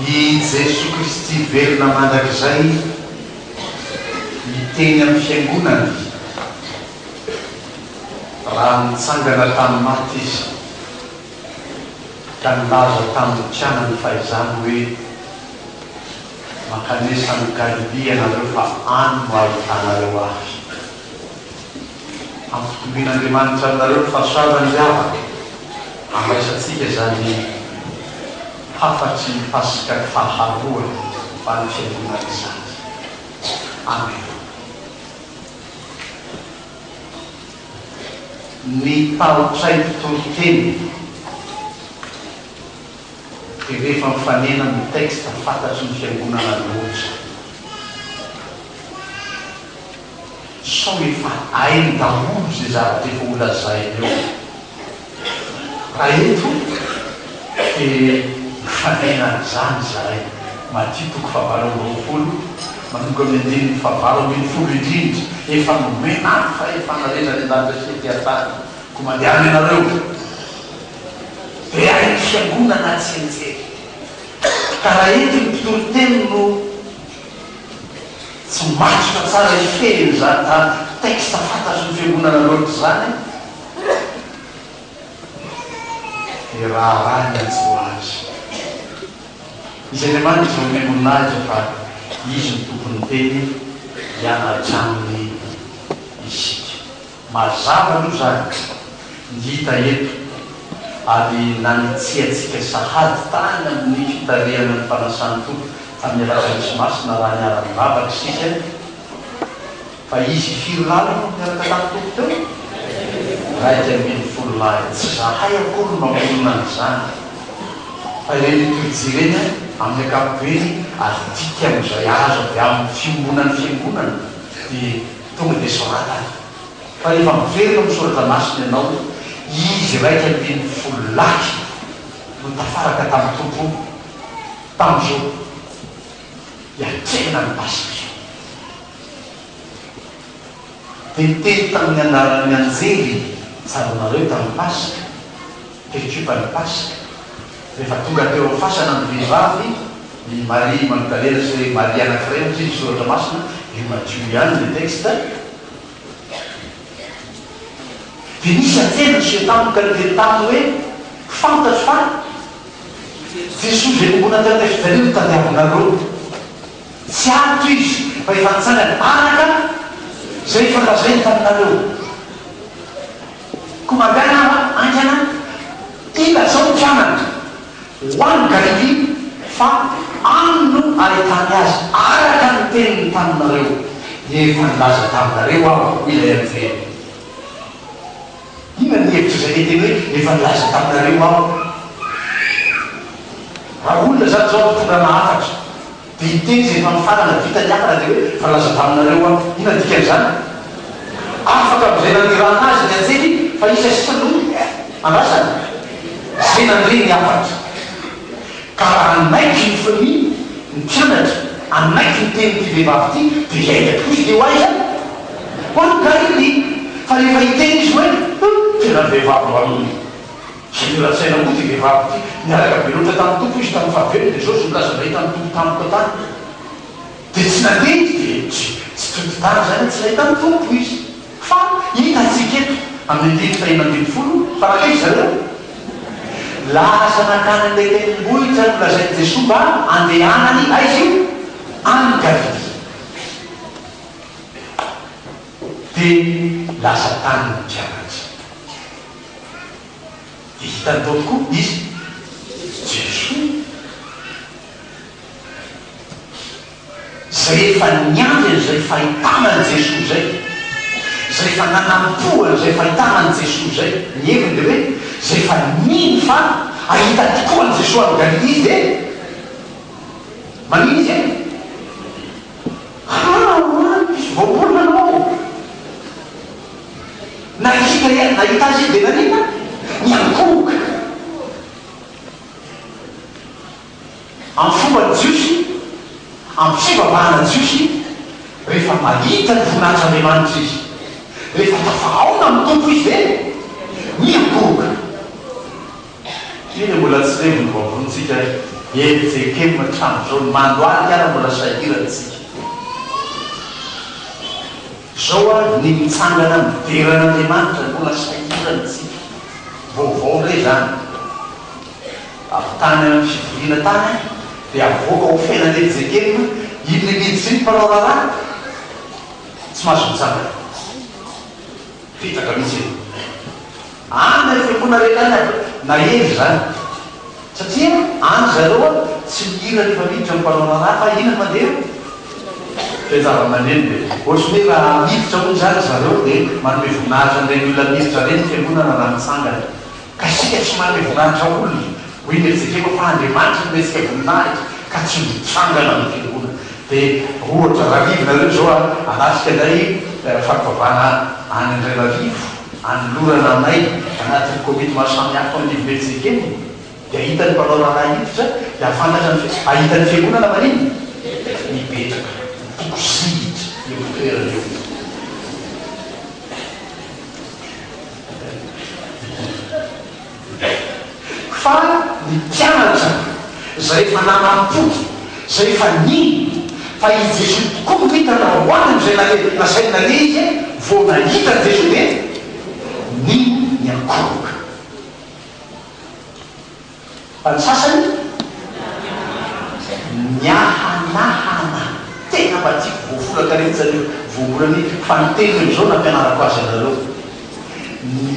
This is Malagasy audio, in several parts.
I Jesoa Kristy velona mandrakizay miteny amin'ny Fiangonany raha nitsangana tamin'ny maty Izy ka nilaza tamin'ny mpianany fahizany hoe, Mankanesa any Galilia ianareo fa any no hahitanareo Ahy. Hampitomboin'Andriamanitra aminareo ny fahasoavany ry havana, handraisantsika izany hafatry ny Paska faharoa ho an'ny Fiangonana izany. Amen. Ny tahotray mpitoriteny dia rehefa mifanena amin'ny texte fantatry ny Fiangonana loatra. Sao efa hainy daholo izay zavatra efa ho lazainy eo. Raha eto dia mifanena an'izany izahay. Matio toko fahavalo amby 20, manomboka amin'ny andininy fahavalo 12 indrindra, Efa nomena ahy ny fahefana rehetra any an-danitra sy ety an-tany, koa mandehana ianareo. Dia hain'ny fiangonana tsianjery. Ka raha eto ny mpitory teny no. Tsy matotra tsara hifehiny izany izany texte fantatry ny fiangonana loatra izany dia raharaha ny hanjo azy. Izy Andriamanitra no omem-boninahitra fa Izy no tompon'ny teny hianatra aminy isika. Mazava aloha izany ny hita eto ary nanitsiantsika sahady tany amin'ny fitarihana ny fanasan'ny Tompo tamin'ny alakamisy masina raha niara-nivavaka isika fa izy firy lahy no niaraka tamin'ny Tompo teo? 11 lahy. Tsy izahay akory no mamorona an'izany fa ireny litorjia ireny amin'ny ankapobeny adika amin'izay azo avy amin'ny fiombonan'ny Fiangonana dia Tonga dia soratana. Fa rehefa miverina amin'ny soratra masina ianao, izy 11 lahy no tafaraka tamin'ny Tompo tamin'izao hiatrehana ny Paska izao. Dia niteny tamin'ny anaran'ny anjely, tsaroanareo tamin'ny Paska, Perikopan'ny Paska, rehefa tonga teo amin'ny fasana ny vehivavy, i Maria Magdalena sy ilay Maria anankiray hozy izy, soratra masina, io madio ihany ilay texte, dia nisy anjely niseho taminy ka niteny taminy hoe, Fantatro fa Jesoa izay nombona teo amin'ny fijaliana no tadiavinareo. Tsy ato Izy, fa efa nitsangana araka izay efa nolazainy taminareo. Koa mandehana aho haingana ilazao ny mpianany ho any Galilia fa any no hahitany Azy araka ny teniny taminareo. Efa nilaza taminareo Aho, hoy ilay anjely. Inona ny hevitr'izay ilay teny hoe efa nilaza taminareo Aho? Raha olona izany izao ampitondrana hafatra. Dia hiteny izay efa mifarana, vita ny hafatra dia hoe, efa nilaza taminareo aho. Inona ny dikan'izany? Afaka amin'izay nanirahana azy ny anjely fa iza sisa no andrasana? Izay nandre ny hafatra. Ka raha hanaiky ny ny mpianatra, hanaiky ny tenin'ity vehivavy ity, dia hiainga tokoa izy dia ho aiza? Ho any Galilia. Fa rehefa hiteny izy hoe, Hum, tena vehivavy mba. Sahirantsaina koa ity vehivavy ity. Niaraka be loatra tamin'ny Tompo izy tamin'ny fahavelony dia izao izy milaza nahita ny Tompo tampoka tany. Dia tsy nandeha izy dia tsy tsy tody tany izany tsy nahita ny Tompo izy. Fa hitantsika eto amin'ny andininy fahenina 12 fa nankaiza zareo? Lasa nankany amin'ilay tendrombohitra nolazain'i Jesoa mba handehanany, aiza io? Any Galilia. Dia lasa tany ny mpianatra. Dia hitany tao tokoa iza? Jesoa. Izay efa niandry an'izay fahitana an'i Jesoa izay, izay efa nanampo an'izay fahitana an'i Jesoa izay. Ny heviny dia hoe, izay efa nino fa hahita tokoa an'i Jesoa any Galilia izy dia manino izy e? Haa, izy voaorina anao. Nahita nahita azy izy dia naninona? Niankohoka. Amin'ny fomban'ny Jiosy, amin'ny fivavahana jiosy, rehefa mahita ny voninahitr'Andriamanitra izy, rehefa tafahaona amin'ny Tompo izy dia miankohoka. Iny mbola tsy levon'ny vavonitsika e. Fjkm hatramin'izao ny mandohalika ara mbola sahirana tsika. Zao ary ny mitsangana midera an'Andriamanitra mbola sahirana tsika. Vaovao indray izany. Avy tany amin'ny fivoriana tany aho dia avoaka ho fiainan'i fjkm iny le miditra iny mpanao raharaha tsy mahazo mitsangana. Fitaka mihitsy io. Any ilay fiangonana rehetra any aby nahery izany. Satria any zareo a tsy mihira rehefa miditra ny mpanao raharaha fa inona no mandeha eo? Ilay zava-maneno dia ohatry ny hoe raha miditra hono izany zareo dia manome voninahitra an'ireny olona miditra ireny ny fiangonana raha mitsangana. Ka isika tsy manome voninahitra olona, hoy ny Ezekiela fa Andriamanitra no omentsika voninahitra ka tsy mitsangana ny fiangonana. Dia ohatra, Rarivo nareo izao a, hanatrika indray fampivavahana any Andrainarivo, anolorana anay anatin'ny komity maro samihafa ao anivon'ny fjkm, dia hahita ny mpanao raharaha hiditra, dia hahafantatra ny, hahita ny fiangonana maninona? Mipetraka, mitokosihitra eo am-pitoerana eo. Fa ny mpianatra izay efa nanam-po, izay efa nino fa i Jesoa tokoa no hitany raha ho any amin'izay naleha, nasainy naleha izy, vao nahita an'i Jesoa dia nino niankohoka. Fa ny sasany niahanahana. Tena mba tiako voafolaka re mihitsy an'io voambolana io fa ny teniko amin'izao no nampianarako azy anareo.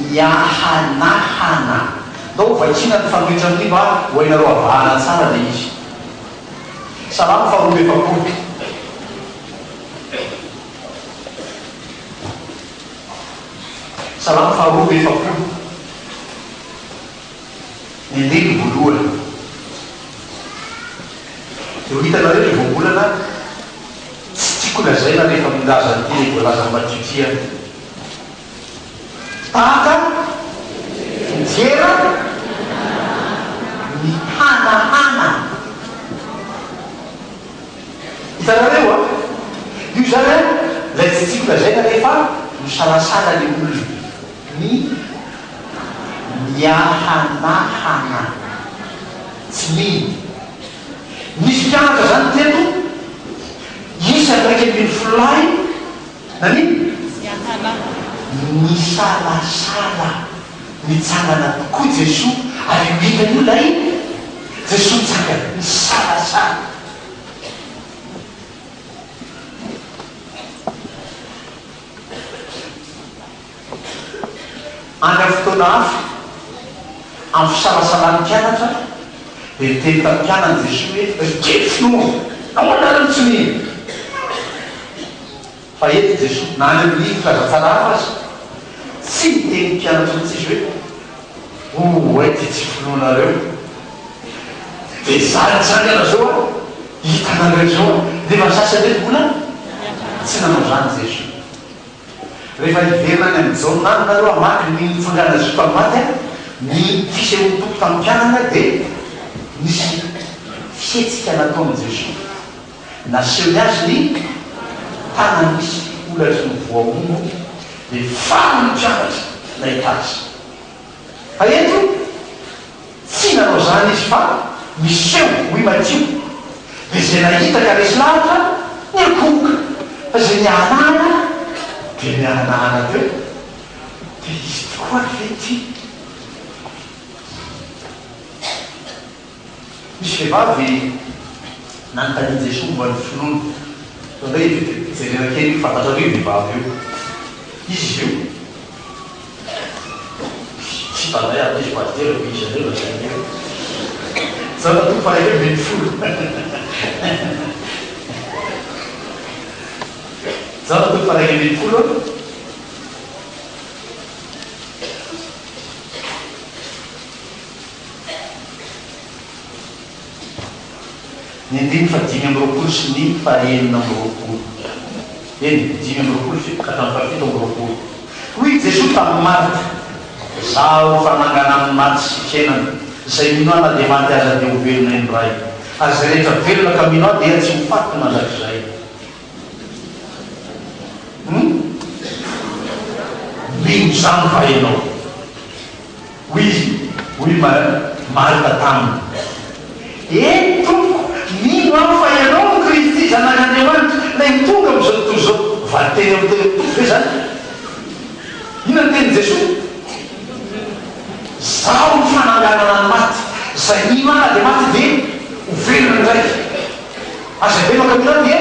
Niahanahana. Ndao hovakiana ny fanoitra amin'io mba ho hainareo avahana tsara ilay izy. Salamo faha 42. Salamo faha 42. Ny andininy voalohany. Dia ho hitanareo ilay voambolana tsy tiako lazaina rehefa milaza an'ity ilay voalazan'i Matio ity aho. Tahaka ny diera mihanahana. Hitanareo an? Io izany an, ilay tsy tiako lazaina rehefa misalasala ilay olona. Ny miahanahana tsy mino. Nisy mpianatra izany teto, isan'ny 11 lahy, naninona? Nisalasala. Nitsangana tokoa Jesoa, ary io hitany io ilay Jesoa nitsangana, nisalasala. Any amin'ny fotoana hafa, amin'ny fisalasalan'ny mpianatra, dia niteny tamin'ny mpianany Jesoa hoe, Ry kely finoana, nahoana nareo no tsy mino? Fa eto Jesoa, na any amin'ny filazantsara hafa aza, tsy niteny ny mpianatra mihitsy Izy hoe, Oay ity tsy finoanareo! Dia izaho nitsangana izao aho, hitanareo izao aho. Nefa ny sasany eto mbola tsy nanao izany Jesoa. Rehefa hiverina any amin'i Jaona any nareo hamaky ny nitsanganan'i Jesoa tamin'ny maty, ny fisehoan'ny Tompo tamin'ny mpianany dia nisy fihetsika nataon'i Jesoa. Nasehony azy ny tanany misy holatry ny voahombo dia faly ny mpianatra nahita azy. Fa eto tsy nanao izany izy fa miseho hoy Matio dia izay nahita ka resy lahatra niankohoka fa izay niahanahana dia niahanahana teo dia izy tokoa ary ve ity? Nisy vehivavy nanontanian'i Jesoa momba ny finoany. Indraindray jerena kely io, fantatrareo io vehivavy io. Iza izy io? Tsy hitanay ary izy pasitera fa iza indray no lazainy eo. Jaona toko faha 11. Jaona toko faha 11. Ny andininy faha 25 sy ny faha 26. Eny, 25 sy ka hatramin'ny faha 27. Hoy i Jesoa tamin'i Marta, Izaho fanangana amin'ny maty sy fiainana. Izay mino Ahy na dia maty aza dia ho velona indray. Ary izay rehetra velona ka mino Ahy dia tsy ho faty mandrakizay. Hum? Mino izany va ianao? Hoy izy, hoy i Marta taminy. Eny, Tompoko, mino aho fa Ianao no Kristy, Zanak'Andriamanitra, Ilay ho tonga amin'izao tontolo izao. Valinteny amin'ny tenin'ny Tompo ve izany? Inona ny tenin'i Jesoa? Izaho no fananganana ny maty, izay mino Ahy na dia maty dia ho velona indray. Ary izay bebaka mino Ahy dia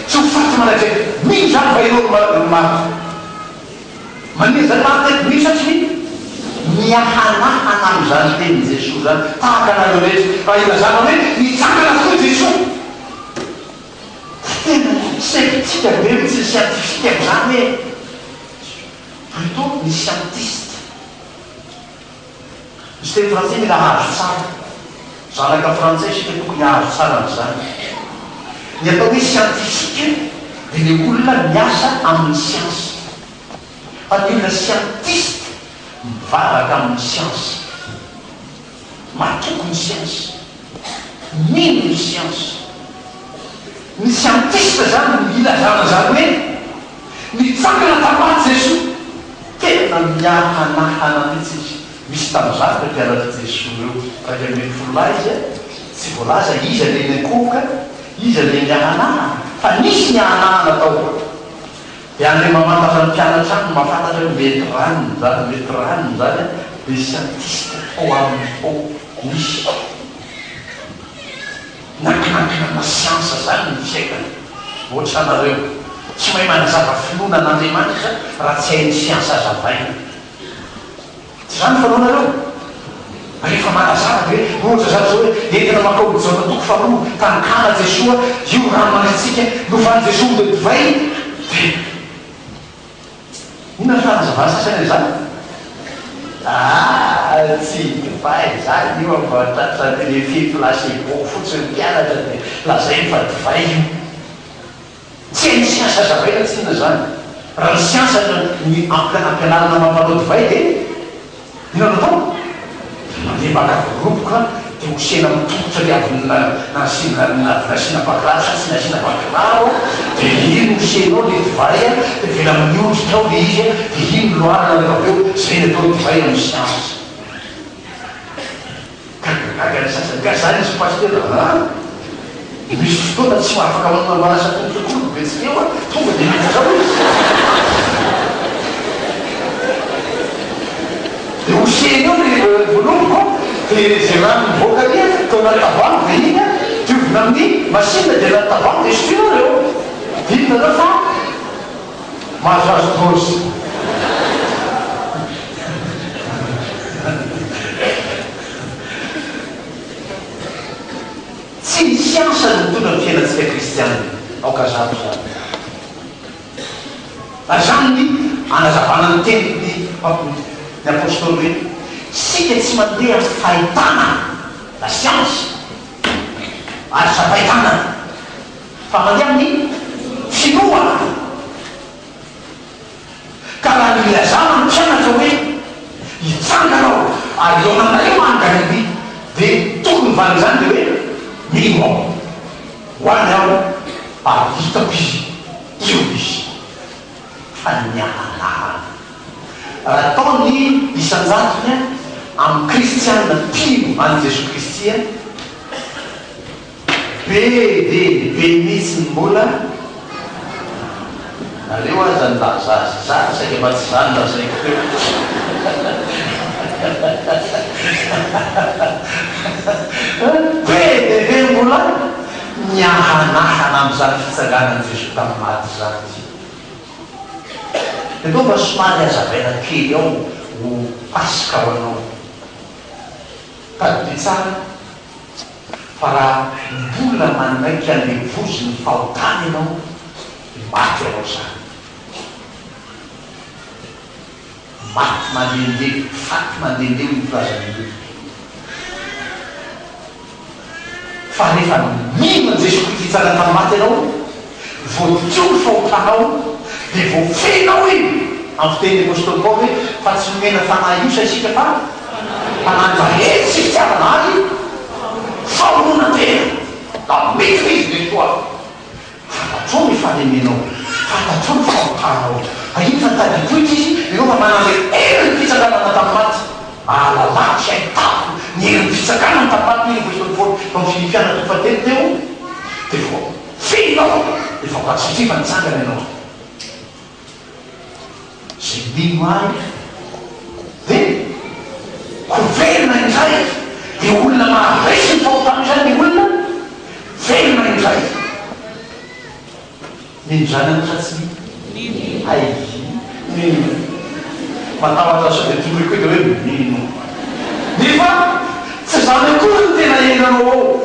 tsy ho faty mandrakizay. Mino izany va ianao ry Marta? Maninona izany Marta eto? Mino sa tsy mino? Miahanahana amin'izany tenin'i Jesoa izany, tahaka anareo rehetra. Raha ilazana hoe nitsangana tokoa i Jesoa. Tena sceptique be mihitsy ny scientifique amin'izany e! Plutôt ny scientiste. Misy teny frantsay mila azo tsara. Zanaka frantsay isika tokony hahazo tsara an'izany. Ny atao hoe scientifique dia ilay olona miasa amin'ny siansa. Fa ny olona scientiste mivavaka amin'ny siansa. Matoky ny siansa. Mino ny siansa. Ny siantista izany no ilazana izany hoe nitsangana tamin'ny maty Jesoa. Tena miahanahana mihitsy izy. Misy tamin'izany ireo mpianatr'i Jesoa ireo, 11 lahy izy, tsy voalaza iza ilay niankohoka, iza ilay niahanahana, fa nisy niahanahana tao. Dia any mamantatra ny mpianatra any no mahafantatra hoe mety ranony izany, mety ranony izany an, dia siantista tao aminy tao nisy nankinankinana siansa izany ny fiainany. Ohatranareo, tsy mahay manazava finoana an'Andriamanitra raha tsy hain'ny siansa hazavaina. Tsy izany ny fanaonareo? Rehefa manazava dia hoe, ohatra izany izao hoe, entina mankao amin'ny Jaona toko faharoa, tany Kana Jesoa, io rano mangatsiaka novan'i Jesoa ho divay, dia inona ny fanazavan'ny sasany an'izany? Ah, tsy divay izany io fa tratran'ny effet placebo fotsiny ny mpianatra dia lazainy fa divay io. Tsy hain'ny siansa hazavaina tsinona izany. Raha ny siansa no ny ampianarina mampanao divay dia inona no atao? Mandeha maka voaloboka dia hosena amin'ny tongotra ilay avy nasiana avy nasiana bakiraro sa tsy nasiana bakiraro dia iny hosenao ilay divay dia avela miondrika ao ilay izy dia iny no loharana rehefa avy eo, izay no atao divay amin'ny siansa. Gagagaga ny sasany, ka zany izy pasitera an! Misy fotoana tsy afaka manasa tongotra akory ny betsileo an! Tonga dia miditra ao izy. Dia hosehiny eo ilay voaloboko an, dia izay rano mivoaka ary an, atao anaty tavoahangy dia iny an, diovina amin'ny machine dia anaty tavoahangy dia sotroinareo. Dia iny nareo fa mahazoazo dose. Tsy ny siansa no mitondra ny fiainantsika kristiana. Aoka hazava izany. Ary izany ny anazavana ny tenin'ny ny apostoly hoe, Isika tsy mandeha amin'ny fahitana, la science, ary tsapain-tanana, fa mandeha amin'ny finoana. Ka raha nilazana ny mpianatra hoe, Hitsangana aho ary hihaona aminareo any Galilia, dia tokony valin'izany dia hoe, Mino aho. Ho any aho ary hitako izy, io izy. Fa niahanahana. Raha atao ny isan-jatony amin'ny kristiana mpino an'i Jesoa Kristy, Be dia be mihitsy ny mbola nareo aza nilaza azy izany saingy mba tsy izany lazaiko teo. Be dia be ny mbola miahanahana amin'izany fitsanganan'i Jesoa tamin'ny maty izany. Dia toa mba somary hazavaina kely ao ho Paska ho anao. Tadidio tsara fa raha mbola manaiky andevozin'ny fahotana ianao dia maty ianao izany. Maty mandehandeha, faty mandehandeha hoy ny filazan'ny olona. Fa rehefa mino an'i Jesoa Kristy hitsangana tamin'ny maty ianao, voadio ny fahotanao, dia voafehinao iny, amin'ny fitenin'ny Apostoly Paoly hoe, fa tsy nomena fanahy osa isika fa fanahy mahery sy fitiavana ary famononan-tena. Nametraka izy Jesoa. Fantatrao ny fahalemenao, fantatrao ny fahotanao. Ary iny fa nitady hipoitra izy, ianao fa manana ilay herin'ny fitsanganana tamin'ny maty. Ahalalako sy ahitako ny herin'ny fitsanganany tamin'ny maty, hoy ny Apostoly Paoly tao amin'ny Filipy. Filipiana toko fahatelo teo, dia voafehinao efa mba satria efa nitsangana ianao. Izay mino Ahy dia ho velona indray. Dia olona maharesy ny fahotana izany ny olona velona indray. Mino izany ianao sa tsy mino? Mino. Hay, mino. Matahotra sao dia toroiko eo dia hoe mino. Nefa tsy izany akory no tena iainanao ao.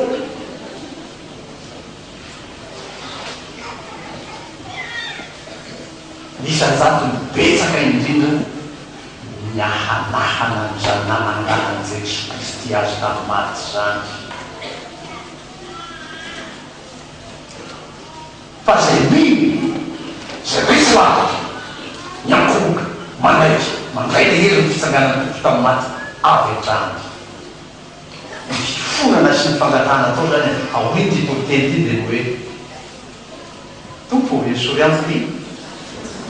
Ny isan-jatony betsaka indrindra niahanahana amin'izany nananganan'i Jesoa Kristy azy tamin'ny maty izany. Fa izay mino, izay resy lahatra, miankohoka, manaiky, mandray ilay herin'ny fitsanganan'ny Tompo tamin'ny maty avy hatrany. Ny fifonana sy ny fangatahana atao izany aorian'ity toriteny ity dia ny hoe, Tompo ô, esory amiko ny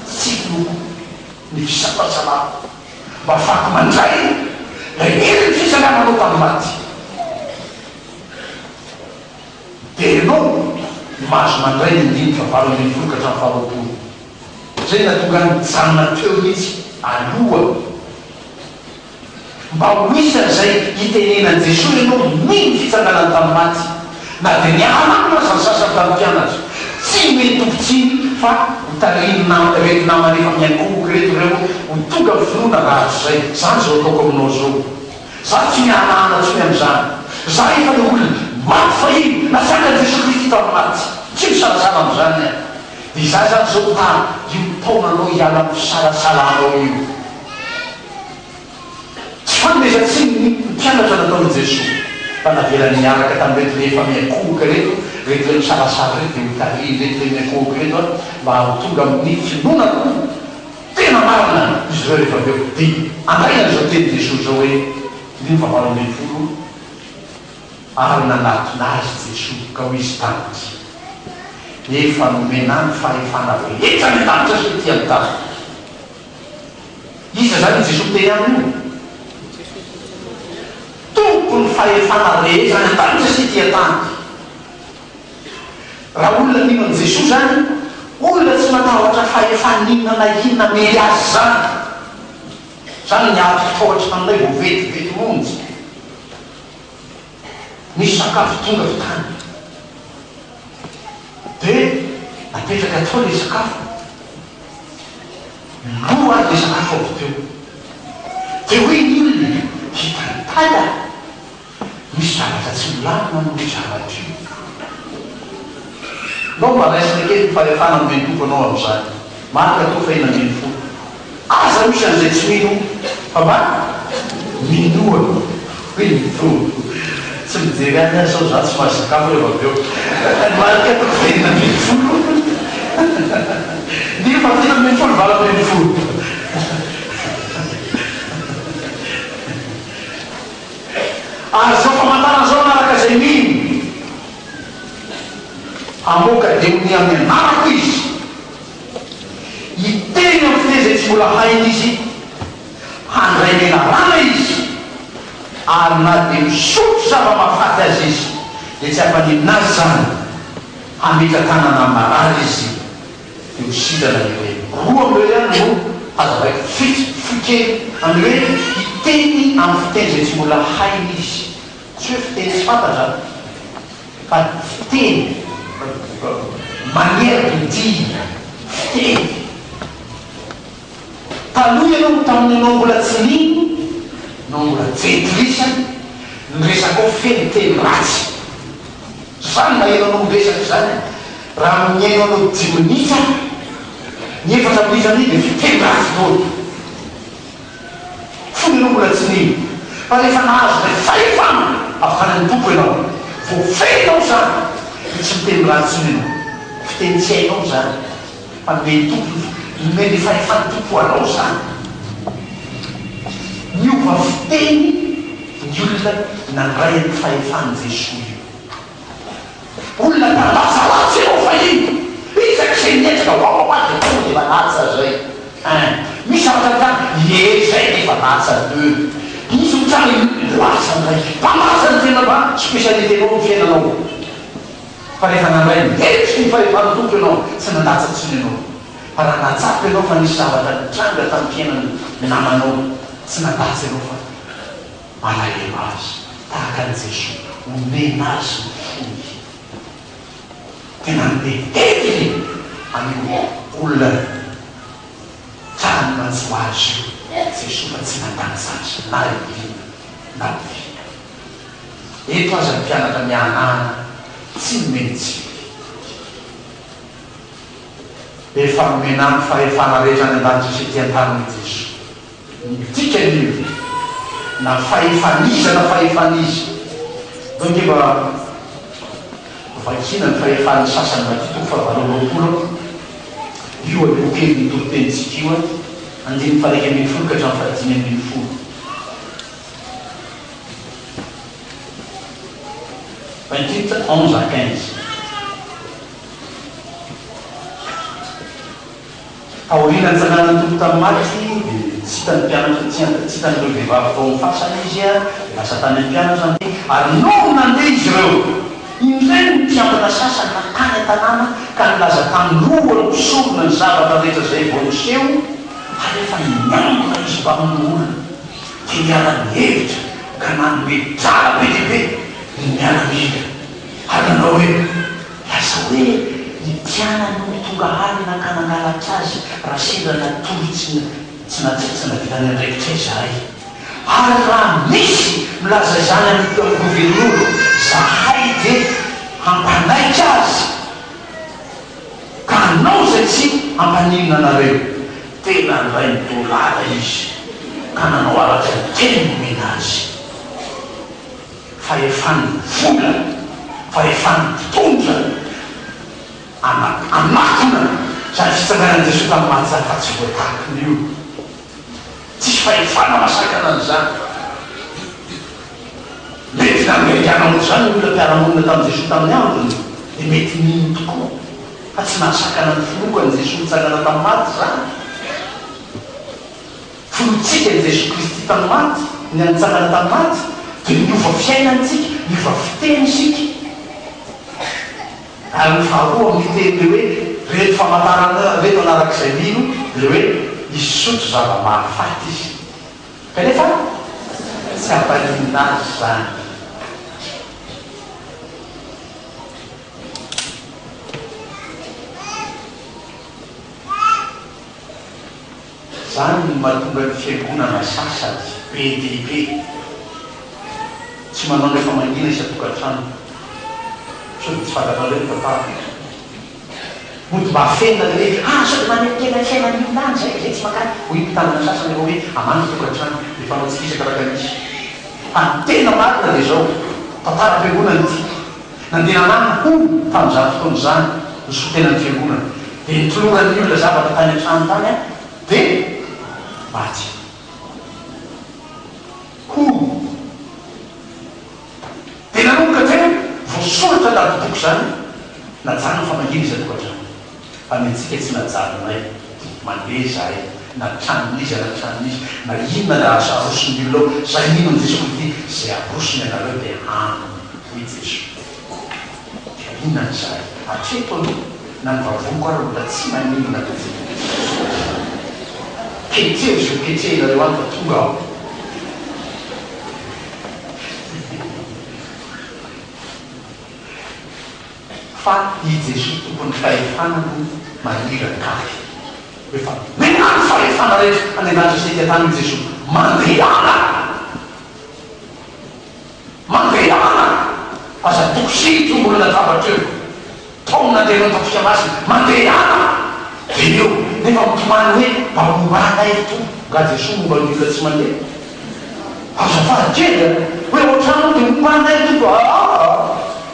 tsy finoako, ny fisalasalako, mba hahafahako mandray ilay herin'ny fitsangananao tamin'ny maty. Dia ianao no mahazo mandray ny andininy fahavalo ambin'ny folo ka hatramin'ny faharoapolo. Izay no nahatonga ahy nijanona teo mihitsy aloha. Mba ho isan'izay hitenenan'i Jesoa ianao mino ny fitsanganany tamin'ny maty, na dia niahanana aza ny sasany tamin'ny mpianatra. Tsy nomeny Tompo tsiny fa ho tarihin'ny nama ireto namany efa miankohoka ireto ireo ho tonga amin'ny finoana rahatrizay. Izany izao ataoko aminao izao. Za tsy miahanahana intsony amin'izany. Za efa ilay olona maty fahiny natsangan'i Jesoa Kristy tamin'ny maty. Tsy misalasala amin'izany aho. Dia izaho izany izao ta io taona anao hiala amin'ny fisalasalanao io. Tsy fanomezan-tsiny ny mpianatra nataon'i Jesoa, fa navelany niaraka tamin'ireto rehefa miankohoka ireto, ireto ilay misalasala ireto dia hotarihin'ireto ilay miankohoka ireto ary mba ho tonga amin'ny finoana koa tena marina izy ireo rehefa avy eo. Dia handray an'izao tenin'i Jesoa izao hoe, Andininy fahavalo 18, Ary nanatona azy Jesoa ka hoy Izy taminy, Efa nomena Ahy ny fahefana rehetra any an-danitra sy ety an-tany. Iza izany io Jesoa miteny aminy io? Tompon'ny fahefana rehetra any an-danitra sy ety an-tany. Raha olona mino an'i Jesoa izany, olona tsy matahotra fahefan'inona na inona hamely azy izany. Izany ny ady tao an-tranonay vao vetivety monja. Nisy sakafo tonga avy tany. Dia napetraka tao ilay sakafo. Lo ary ilay sakafo avy teo. Dia hoy ny olona, hitan'i Dada, misy zavatra tsy milamina amin'io zavatra io. Ndao mba raisina kely ny fahefana nomen'ny Tompo anao amin'izany. Marka toko fahenina 18. Aza misy an'izay tsy mino fa mba minoa hoy ny Tompo. Tsy mijery any aho sao za tsy mahazo sakafo rehefa avy eo. Marka toko fahenina 18 andininy faha-17 18. Ary izao famantarana izao hanaraka izay mino. Hamoaka demonia amin'ny anarako izy. Hiteny amin'ny fiteny izay tsy mbola hainy izy, handray menarana izy, ary na dia misotro zava-mahafaty aza izy, dia tsy hampaninona azy izany, hametra-tanana amin'ny marary izy, dia ho sitrana ireny. Roa amin'ireo ihany no hazavaiko fito, fohy kely, amin'ny hoe hiteny amin'ny fiteny izay tsy mbola hainy izy. Tsy hoe fiteny tsy fantatra an! Fa fiteny, manière de dire, fiteny. Taloha ianao tamin'ny ianao mbola tsy nino, ianao mbola jentilisa, ny resakao feno teny ratsy. Zany maheno anao miresaka izany an! Raha mihaino anao dimy minitra aho, ny efatra minitra amin'iny dia fiteny ratsy daholo. Fony ianao mbola tsy nino, fa rehefa nahazo ilay fahefana avy tany amin'ny Tompo ianao, voafehinao izany, dia tsy miteny ratsy intsony ianao. Fiteny tsy hainao izany, fa nomen'ny Tompo, nomen'ny fahefan'ny Tompo ho anao izany. Niova fiteny ny olona nandray an'io fahefan'i Jesoa io. Olona mpandatsalatsa ianao fahiny, isak'izay mihetsika wawawa dia tonga dia efa latsa zay un, misy zavatra mitranga, ie zay dia efa latsa deux, misy mitranga. Mitranga io lasa indray. Mpandatsa ny tena mba spécialité-nao amin'ny fiainanao. Fa rehefa nandray ny hevitry ny fahefan'ny Tompo ianao, tsy nandatsa intsony ianao. Fa raha nahatsapa ianao fa nisy zavatra nitranga tamin'ny fiainan'ny namanao, tsy nandatsa ianao fa malahelo azy tahaka an'i Jesoa, omena azy ny fony. Dia nanome heviny an'io olona tsara ny nanjo azy io Jesoa fa tsy nandatsa azy na oviana na oviana. Eto aza ny mpianatra miahanahana tsy nomeny tsiny. Efa nomena ny fahefana rehetra any an-danitra sy ety an-tany hoy Jesoa. Ny dikan'io, na fahefan'iza na fahefan'iza. Ndao ange mba vakiana ny fahefan'ny sasany Matio toko fahavalo amby 20 io aloha kelin'ny toritenintsika io an, andininy faha-11 ka hatramin'ny faha-15. 28, 11 à 15. Taorian'ny nitsanganan'ny Tompo tamin'ny maty, dia tsy hitan'ny mpianatra, tsy tsy hitan'ireo vehivavy tao amin'ny fasana Izy, dia lasa tany amin'ny mpianatra nandeha, ary nony nandeha izy ireo, indreo ny mpiambina sasany nankany an-tanàna ka nilaza tamin'ny lohan'ny mpisorona ny zavatra rehetra izay vao niseho, ary efa niangona izy mbamin'ny olona, dia niara-nihevitra ka nanome drala be dia be ny miaramila, ary nanao hoe. Lasa hoe ny mpianany no tonga alina ka nangalatra azy raha sendra natory tsy tsy tsy nahavita ny andraikitray izahay. Ary raha misy milaza izany any amin'ny governora, zahay dia hampanaiky azy ka hanao izay tsy hampaninona anareo. Tena nandray ny dolara izy ka nanao araka ny teny nomena azy. Fahefan'ny vola, fahefan'ny mpitondra anatona izany fitsanganan'i Jesoa tamin'ny maty izany fa tsy voatakiny io. Tsisy fahefana mahasakana an'izany. Mety nangaingana ohatr'izany ny olona mpiara-monina tamin'i Jesoa tamin'ny androny, dia mety nino tokoa fa tsy nahasakana ny finoako an'i Jesoa nitsangana tamin'ny maty izany. Finoantsika an'i Jesoa Kristy tamin'ny maty, ny nitsangana tamin'ny maty, dia niova fiainana isika, niova fiteny isika. Ary ny faharoa amin'io teny ilay hoe ireto famantarana ireto anarak'izay mino, ilay hoe hisotro zava-mahafaty izy. Kanefa tsy hampaninona azy izany. Izany no mahatonga ny fiangonana sasany be dia be tsy manao ilay famangiana isan-tokantrano. Sao dia tsy fantatrareo ny tantara? Mody mba afenina ilay hoe, ah sao dia maneritena fiainan'ny olona any izay, izay tsy mankany. Hoy ny mpitandrina sasany rehefa hoe hamangy tokantrano, dia fanao tsy hisaka alakamisy. Fa ny tena marina dia izao, tantaram-piangonana ity. Nandeha nanampy hono tamin'izany fotoana izany ny solontenan'ny fiangonana. Dia nitoloran'ny olona zavatra tany an-trano tany aho, dia maty. Hono. Dia nanomboka teo, voasoratra anaty boky izany, najanona fa mangina izy an-tokantrano. Fa ny antsika tsy najanonay, mandeha izahay, na tranon'iza na tranon'iza, na inona na asa aroson'ny olona ao, izay mino an'i Jesoa Kristy, izay arosony ianareo dia hano, hoy Jesoa. Dia mihinana izahay. Hatreto aloha, na ny vavoniko ary mbola tsy maninona mihitsy. Ketreho izay ho ketrehinareo any fa tonga aho. Fa i Jesoa tompon'ny fahefana no maniraka ahy. Efa nomena ny fahefana rehetra any an-danitra sy ety an-tany hoy Jesoa. Mandehana! Mandehana! Aza tokosihiko io mbola latavatra io. Taomina andeha hanao tafika masina. Mandehana! Dia eo, nefa mitomany hoe mba momba anay ry Tompo. Nga Jesoa momba ny olona tsy mandeha? Azafady kely a! Hoe ao an-trano ao dia momba anay ry Tompo. Aa!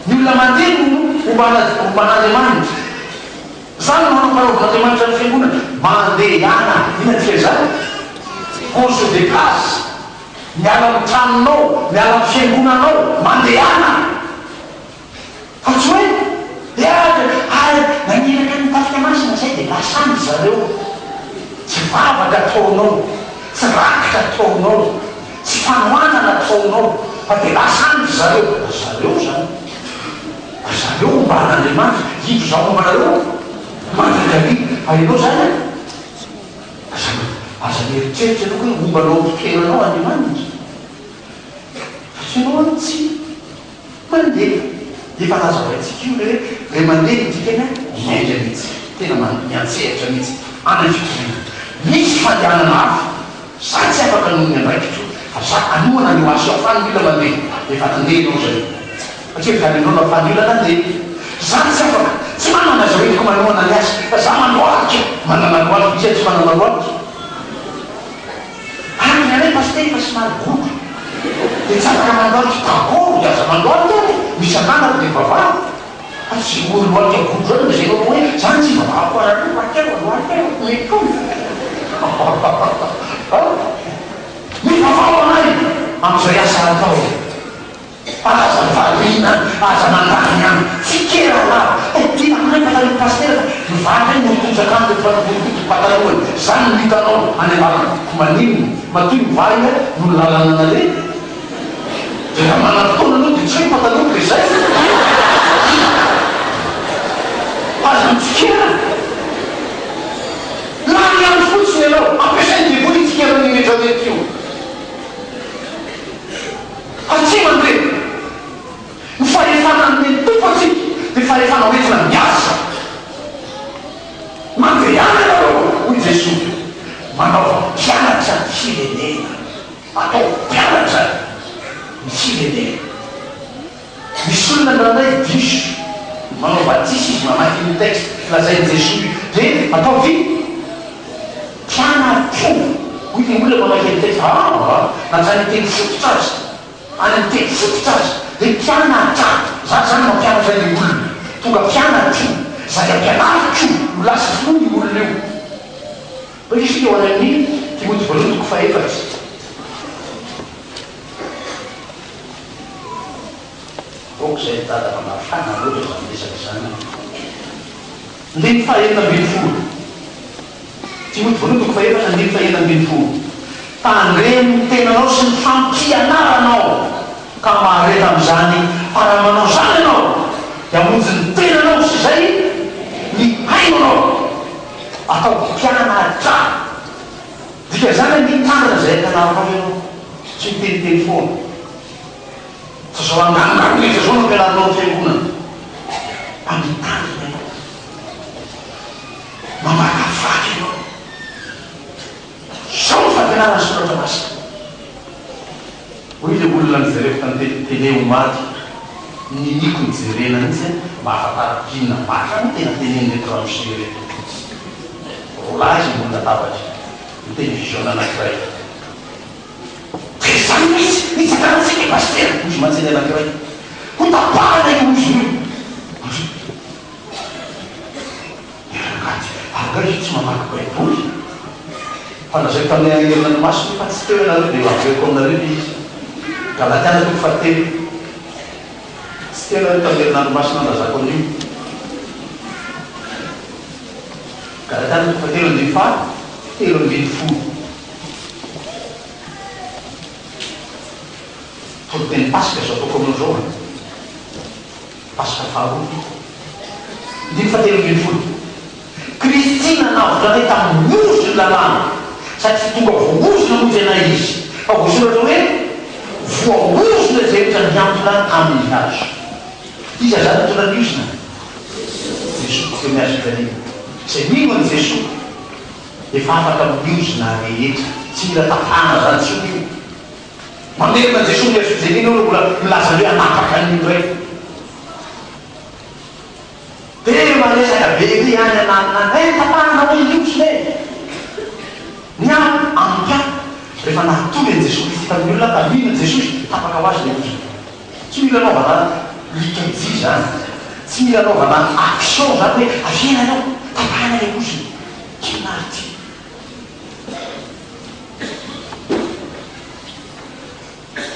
Ny olona mandeha no momba an'Andriamanitra. Izany no nampanaovin'Andriamanitra ny Fiangonana. Mandehana! Inona dikan'izany? On se déplace. Miala amin'ny tranonao, miala amin'ny fiangonanao, mandehana! Fa tsy hoe, dia ary naniraka ny tafika masina izay dia lasa any ry zareo. Tsy vavaka ataonao, tsy rakitra ataonao. Tsy fanohanana ataonao fa dia lasa any ry zareo. Ry zareo izany. Ry zareo homba an'Andriamanitra. Indro izaho momba anareo mandrakariva. Fa ianao izany an? Aza aza mieritreritra ianao hoe homba anao amin'ny toeranao Andriamanitra. Fa tsy ianao an tsy mandeha. Efa nazavaintsika io ilay hoe ilay mandeha ny dikany an, miainga mihitsy. Tena miantsehatra mihitsy any amin'ny fitoriana. Misy fandehanana hafa. Za tsy afaka noho ny andraikitro fa za hanohana an'io asa io afahan'ny olona mandeha. Efa nandeha ianao izay. Satria avy any aminao no afahan'ny olona nandeha. Za tsy afaka. Tsy manana izay hoentiko manohana ny asa fa za mandohalika. Manana lohalika. Iza tsy manana lohalika? Ary ny anay pasitera efa somary gogo dia tsy afaka mandohalika d'accord dia aza mandohalika ary e! Misy ananako dia mivavaha fa tsy ory lohalika gogo zany dia zay manao hoe zany tsy ivavahako anareo pasitera fa lohalika eo mety foana mivavaha ho anay amin'izay asa atao. Aza variana, aza mandany andro, tsikera lava. Hay tena mahay fa ry pasitera fa ny vary indray no mitotsaka any rehefa miborobody ny patalohany. Zany no hitanao any an-dalana. Ko maninona? Matoa io vary io no lalana naleha dia raha manam-potoana anao dia tsy hoe pataloha dia zay. Aza mitsikera. Lany andro fotsiny ianao. Ampiasain'ny devoly hitsikerana io retraretra io. Fa tsy mandre. Ny fahefana nomen'ny Tompo antsika dia fahefana hoentina miasa. Mandehana ianareo, hoy Jesoa, manaova mpianatra ny firenena. Ataovy mpianatra ny firenena. Misy olona indraindray diso manao batisa izy mamaky an'io texte lazain'i Jesoa io dia ataovy mpianatro hoy ilay olona mamaky an'io texte aa na tsy any amin'ny teny fototra aza any amin'ny teny fototra aza dia mpianatra za zany mampianatra ilay olona tonga mpianatro izay ampianariko no lasa finoana io olona io. Hoy isika ao any amin'ny Timoty voalohany toko fahefatra. Aoka izay ry dada fa mafana loatra izany resaka izany an! Andininy faha-16. Timoty voalohany toko fahefatra andininy faha-16. Tandremo ny tenanao sy ny fampianaranao, ka mahareta amin'izany, fa raha manao izany ianao, dia hamonjy ny tenanao sy izay mihaino anao. Ataovy mpianatra. Dikan'izany anie mitandrina izay ampianarinao ianao, tsy miteniteny foana. Fa zao anganongano rehetra zao no ampianarinao ny fiangonana. Mba mitandrina ianao. Mamakafaka ianao. Zao ny fampianarana ny soratra masina. Hoy ilay olona nojereko tamin'ny télé omaly, niniako nojerena mihitsy mba hahafantarako inona marina no tena tenenin'ireto ramose ireto. Roalahy izy ambony latabatra, ny télévision anankiray. Dia izany mihitsy, nitsanganantsika i Pasitera, hoy izy mantsy ilay anankiray. Ho tapahana io ozona io. Hoy Ny rangahy, ary angaha izy tsy mamaky baiboly? Fa lazaiko tamin'ny herinandro masina io fa tsy teo ianareo dia averiko aminareo ilay izy. Galatiana toko fahatelo. Tsy teo ianareo tamin'ny herinandro masina nilazako an'io. Galatiana toko fahatelo andininy faha 13. Toriteny Paska izao ataoko aminao izao an. Paska faharoa. Andininy fahatelo ambin'ny folo. Kristy nanavotra anay tamin'ny ozon'ny lalàna, satria tonga voaozona hamonjy anay Izy. Fa voasoratra hoe, Voaozona izay rehetra mihantona amin'ny hazo. Iza izany nitondra ny ozona? Jesoa teo amin'ny hazo fijaliana. Izay mino an'i Jesoa efa afaka amin'ny ozona rehetra. Tsy mila tapahana izany intsony io. Mamerina an'i Jesoa amin'ny hazo fijaliana eo mbola milaza hoe hanapaka an'io indray. Dia maresaka be ery any ananona any, eh tapahana hoe io sy le. Ny ahy ampy ahy rehefa nahatory an'i Jesoa Kristy tamin'ny olona ka mino an'i Jesosy, tapaka ho azy ilay ozona. Tsy mila anaovana liturgie izany, tsy mila anaovana action izany hoe avia ianareo, tapahana ilay ozona. Inona ary ity?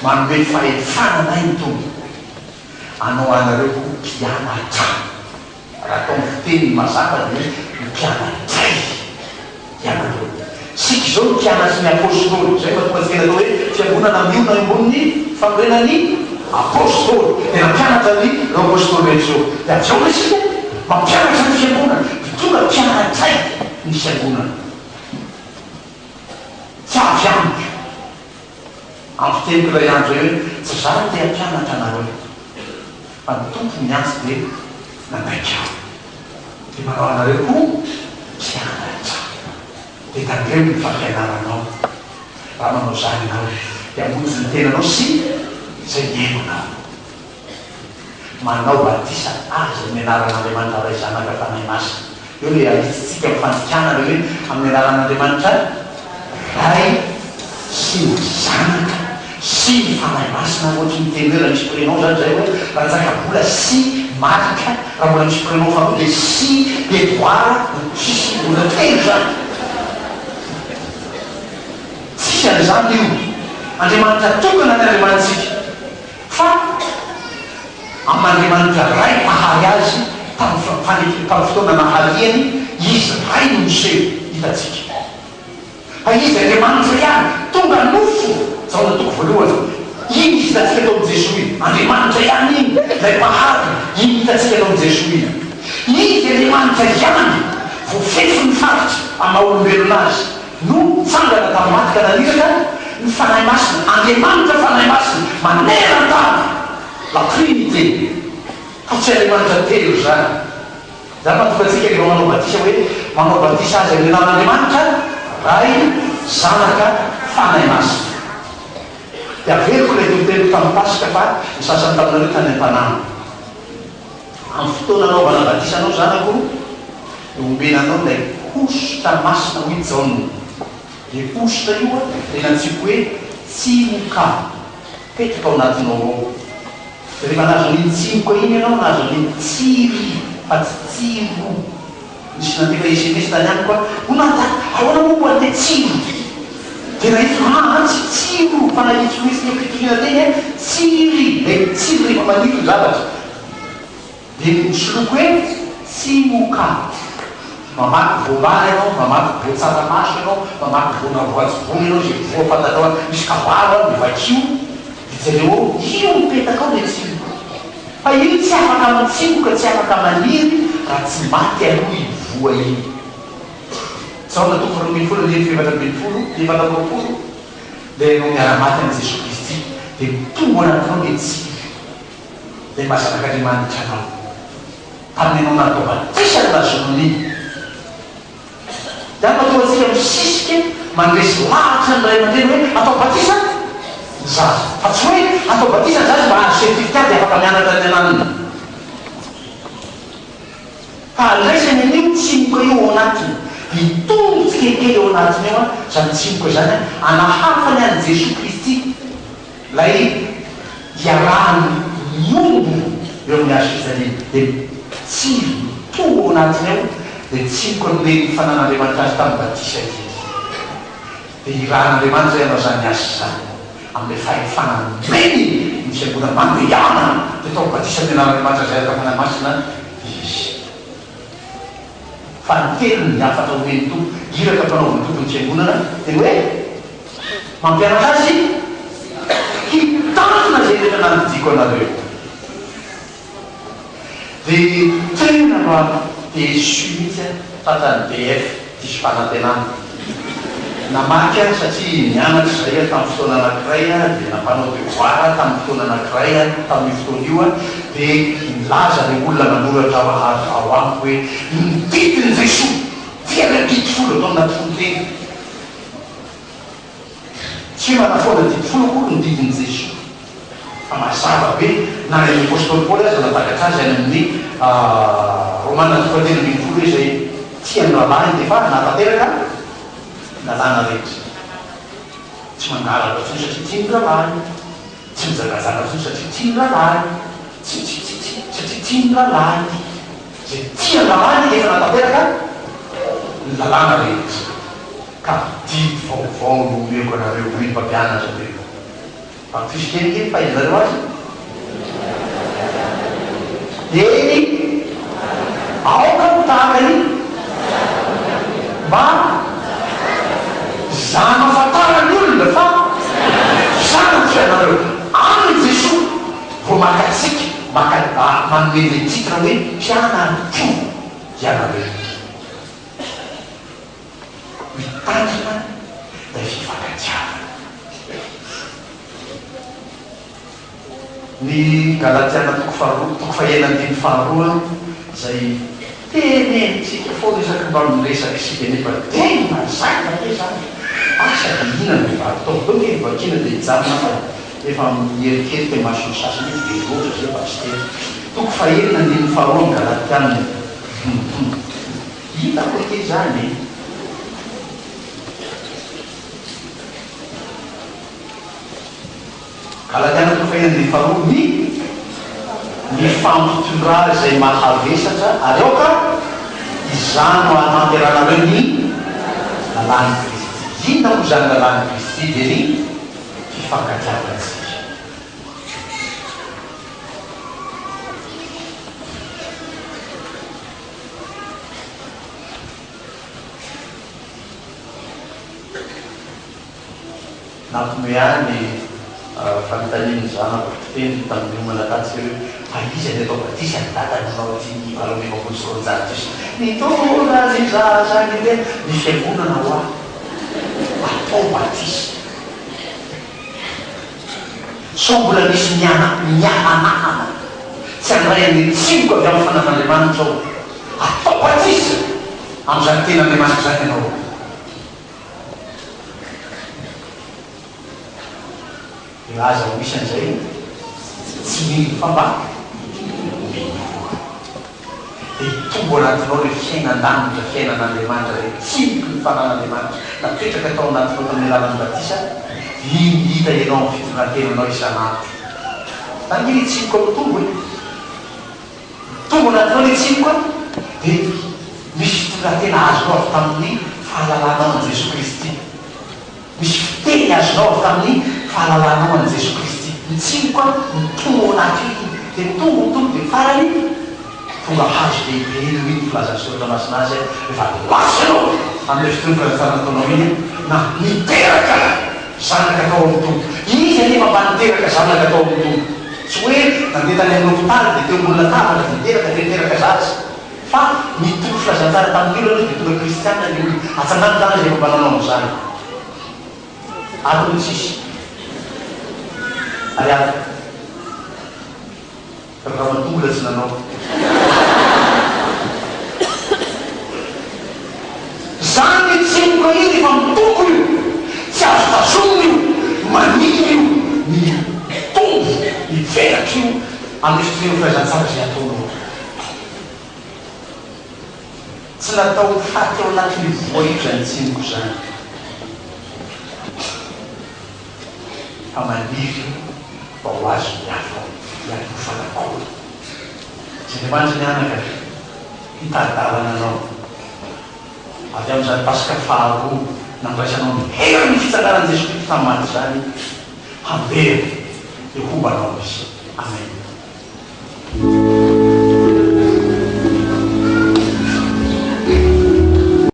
Manome fahefana anay ny Tompo hanao anareo ho mpianatra. Raha atao amin'ny fiteny mazava dia hoe ho mpianatray ianareo. Isika izao no mpianatry ny Apostoly. Izay no mahatonga antsika natao hoe fiangonana. fiangonana miorina eo ambonin'ny fanorenan'ny Apostoly. Dia nampianatra ny ireo Apostoly rehetra ireo. Dia avy eo isika mampianatra ny fiangonana. Dia tonga mpianatray ny fiangonana. Tsy avy amiko. Ampiteniko ilay andro izay hoe tsy izaho no te hampianatra anareo fa ny Tompo niantso dia nanaiky aho. Dia manao anareo ho mpianatra. Dia tandremo ny fampianaranao. Raha manao izany ianao dia hamonjy ny tenanao sy izay mihaino anao. Manao batisa azy amin'ny anaran'Andriamanitra Ray Zanaka Fanahy Masina. Eo ilay ahitsitsika amin'ny fandikana ilay hoe amin'ny anaran'Andriamanitra Ray sy ny Zanaka sy ny Fanahy Masina. Ohatry ny teny hoe raha misy prénom izany izay hoe Ranjakabola sy Marc, raha mbola misy prénom faharoa dia sy Edouard, tsisy olona telo izany. Tsisy an'izany io. Andriamanitra tokana ny Andriamanitsika. Fa amin'Andriamanitra Ray mpahary azy tamin'ny fanekeny tamin'ny fotoana nahariany, Izy Ray no niseho hitantsika. Fa Izy Andriamanitra ihany, tonga nofo, Jaona toko voalohany, iny hitantsika tao amin'i Jesoa iny. Andriamanitra ihany iny, ilay mpahary, iny hitantsika tao amin'i Jesoa iny. Izy Andriamanitra ihany, voafefin'ny faritra amin'ny maha olombelona Azy. No nitsangana tamin'ny maty ka naniraka ny Fanahy Masina, Andriamanitra Fanahy Masina, maneran-tany, la Trinité, fa tsy Andriamanitra telo izany. Izany mahatonga antsika rehefa manao batisa hoe manao batisa azy amin'ny anaran'Andriamanitra, Ray, Zanaka, Fanahy Masina. Dia averiko ilay toriteniko tamin'ny Paska fa ny sasany taminareo tany an-tanàna. Amin'ny fotoana anaovana batisa anao zanako, dia omena anao ilay hosotra masina hoy Jaona. Ilay hosotra io dia nantsoiko hoe tsimoka. Mipetraka ao anatinao ao. Dia rehefa nahazo an'iny tsimoka iny ianao, nahazo an'iny tsiry fa tsy tsiro. Nisy nandefa sms tany amiko aho, hono aho dada, ahoana moa ho an'ilay tsiro? Dia nahitsiko, aa tsy tsiro fa nahitsiko mihitsy ny fitoriana teny a, tsiry, ilay tsiry rehefa maniry ny zavatra. Dia nosoloiko hoe tsimoka. Mamaky voambary ianao, mamaky voatsaramaso ianao, mamaky voana voanjobory ianao, izay voa fantatrao any, misy kabaro any, dia vakio, dia jereo ao, io mipetaka ao ilay tsimoka. Fa io tsy afaka mitsimoka, tsy afaka maniry raha tsy maty aloha iny voa iny. Jaona toko faharoa ambin'ny folo andininy fahefatra ambin'ny folo, 24, Ilay ianao miara-maty amin'i Jesoa Kristy, dia mitombo anatinao ilay tsiry, ilay maha zanak'Andriamanitra anao. Tamin'ny ianao natao batisa no nahazoanao an'iny. Dia mahatonga antsika misisika mandresy lahatra ny ray aman-dreny hoe atao batisa ny zaza. Fa tsy hoe atao batisa ny zaza mba hahazo certificat dia afaka mianatra any ananona. Fa andraisany an'io tsimoka io ao anatiny. Hitombo tsikelikely ao anatiny ao izany tsimoka izany anahafany an'i Jesoa Kristy. Ilay iarahany miombo eo amin'ny hazo fijaliana dia mitsiry, mitombo ao anatiny ao, dia tsimoka nomen'ny fanan'Andriamanitra azy tamin'ny batisa izy. Dia irahan'Andriamanitra ianao izany asa izany, amin'ilay fahefana nomeny ny fiangonana, mandehana dia atao batisa amin'ny anaran'Andriamanitra Zanaka Fanahy Masina izy. Fanintelony ny hafatra omen'ny Tompo, iraka ampanaovin'ny Tompo ny fiangonana dia ny hoe, Mampianatra azy hitandrina izay rehetra nandidiako anareo. Dia tena mba déçu mihitsy aho, tratran'ny DF, diso fanantenana. Namaky aho satria nianatra izahay aho tamin'ny fotoana anankiray dia nampanao devoir tamin'ny fotoana anankiray tamin'io fotoana io dia nilaza ilay olona nanoratra ao amiko hoe ny didin'i Jesoa dia ilay didy folo atao anaty fononteny. Tsy hoe manafoana didy folo akory ny didin'i Jesoa, fa mazava be, na ilay apostoly Paoly aza nahatakatra azy any amin'ny Romana toko fahatelo ambin'ny folo hoe izay tia ny rahalahiny dia efa nahatanteraka ny lalàna rehetra. Tsy mangalatra intsony satria tia ny rahalahiny, tsy mijangajanga intsony satria tia ny rahalahiny, tsy tsy tsy tsy satria tia ny rahalahiny. Izay tia ny rahalahiny dia efa nahatanteraka ny lalàna rehetra. Ka didy vaovao no omeko anareo, hoy ny mpampianatra teo. Ampifiso kely ange ny fahaizanareo azy e! Eny, aoka ho tahaka ny mba zanafantaran'ny olona fa za. Hanome ilay titre hoe mpianatro ianareo. Mitandrina ilay fifankatiavana. Ny Galatiana toko faharoa, toko fahenina andininy faharoa izay tenenintsika foana isaky ny mba miresaka isika nefa tena mazava ve izany? Asa dia inona no vehivavy tao? Aleo nge vakiana dia hijanona fa efa miherikerika imason'ny sasany io be loatra izay pasitera. Toko fahenina andininy faharoa amin'ny Galatiana. Hum. Hitako ange izany e! Galatiana toko fahiny andininy faharoa Ny mifampitondrà izay mahavesatra, ary aoka izany no hahatanterahanareo ny lalàn'i Kristy. Inona moa izany lalàn'i Kristy? Dia ny fifankatiavantsika. Nampiomehy ahy ny fanontanian'ny zanako mpitendry tamin'ny niomana tatsy hoe fa iza ny atao batisa ny dada nanao ity 248 ity? Nitondra ny zaza ny tena, ny fiangonana hoa atao batisa. Sao mbola misy miana miahanahana tsy handray an'ilay tsimoka avy amin'ny fanahin'Andriamanitra ao. Atao batisa amin'izany tenin'Andriamanitra izany ianao. Milaza ho isan'izay tsy mino fa mba minoa. Dia hitombo anatinao ilay fiainan-danitra, fiainan'Andriamanitra, ilay tsimoky ny fanan'Andriamanitra napetraka tao anatinao tamin'ny alalan'ny batisa, iny hita ianao amin'ny fitondran-tenanao isan'andro. Zany ange ilay tsimoka mitombo e! Mitombo anatinao ilay tsimoka dia misy fitondran-tena azonao avy tamin'ny fahalalanao an'i Jesoa Kristy. Misy fiteny azonao avy tamin'ny fahalalanao an'i Jesoa Kristy. Ny tsimoka mitombo ao anaty io iny dia mitombo, mitombo dia farany tonga hazo lehibe iny hoy ny filazan'ny Soratra Masina azy rehefa lasa ianao amin'ilay fitondrona tsara nataonao iny na niteraka zanaka tao amin'ny Tompo. Iza anefa mba niteraka zanaka tao amin'ny Tompo? Tsy hoe nandeha tany amin'ny hopitaly dia teo ambony latabatra dia niteraka dia niteraka zaza. Fa nitory filazantsara tamin'ny olona aloha dia tonga kristiana ny olona. Atsangano tanana izay efa mba nanao an'izany. Ato aloha tsisy. Ary ato. Ramatoa mbola tsy nanao. Zany tsimoka iny efa mitombo io, tsy azo tazomina io, maniry io, mitombo, mivelatra io amin'ny fitoriana filazantsara izay ataonao. Tsy natao ho faty ao anatin'io voa io izany tsimoka izany. Fa maniry io mba ho azon'ny hafa hialofana koa. Tsy Andriamanitra ny Anaka hitari-dalana anao avy amin'izany Paska faharoa nandraisanao ny herin'ny fitsanganan'i Jesoa Kristy tamin'ny maty izany, handeha dia homba anao Izy. Amen.